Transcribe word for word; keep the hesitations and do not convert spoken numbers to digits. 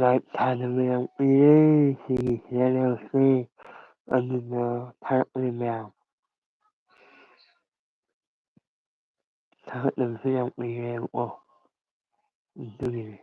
Live ꯊꯥꯅꯕ ꯌꯥꯝ ꯀꯨꯏꯔꯦ ꯁꯤꯒꯤ ꯆꯦꯅꯦꯜꯁꯦ, ꯑꯗꯨꯅ ꯊꯥꯔꯛꯄꯅꯤ ꯃꯌꯥꯝ꯫ ꯊꯥꯒꯠꯅꯕꯁꯨ ꯌꯥꯝ ꯀꯨꯏꯔꯦꯕꯀꯣ, ꯑꯗꯨꯒꯤꯅꯤ꯫